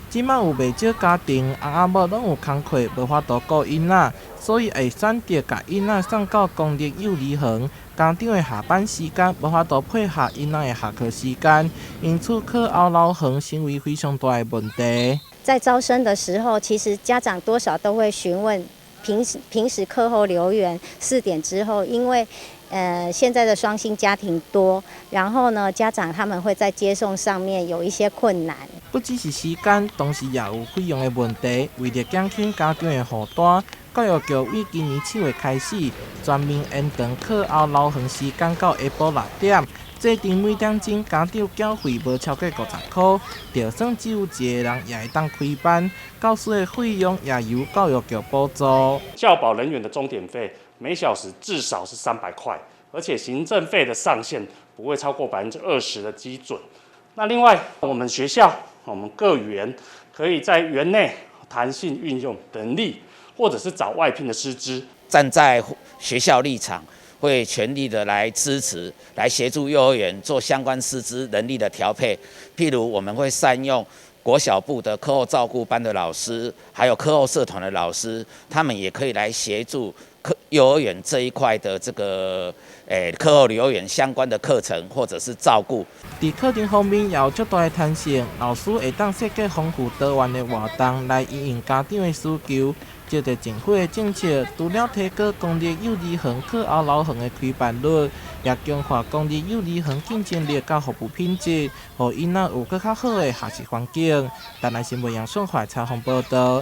這馬有袂少家庭翁仔某攏有工課，無法度顧囡仔，所以會選擇共囡仔送到公立幼兒園。家長的下班時間無法度配合囡仔的下課時間，因此課後留園成為非常大的問題。在招生的時候，其實家長多少都會詢問平時課後留園4點之後，因為現在的雙薪家庭多，然後呢，家長他們會在接送上面有一些困難。不只是時間，同時也有費用的問題。為著減輕家長的負擔，教育局對今年7月開始全面延長課後留園時間到下晡6點，制定每點鐘家長繳費無超過50箍，就算只有一個人也會當開班，教師的費用也由教育局補助。教保人員的鐘點費每小時至少是300塊，而且行政費的上限不會超過20%的基準。那另外，我們學校我們各園可以在園內彈性運用人力，或者是找外聘的師資。站在學校立場，會全力的來支持，來協助幼兒園做相關師資人力的調配。譬如我們會善用國小部的課後照顧班的老師，還有課後社團的老師，他們也可以來協助課幼兒園這一塊的這個課後留園相關的課程或者是照顧。佇課程方面也有足大的彈性，老師會當設計豐富多元的活動來因應家長的需求。藉著政府的政策，除了提高公立幼兒園課後留園的開辦率，也強化公立幼兒園競爭力佮服務品質，予囡仔有閣較好的學習環境。台南新聞楊順懷採訪報導。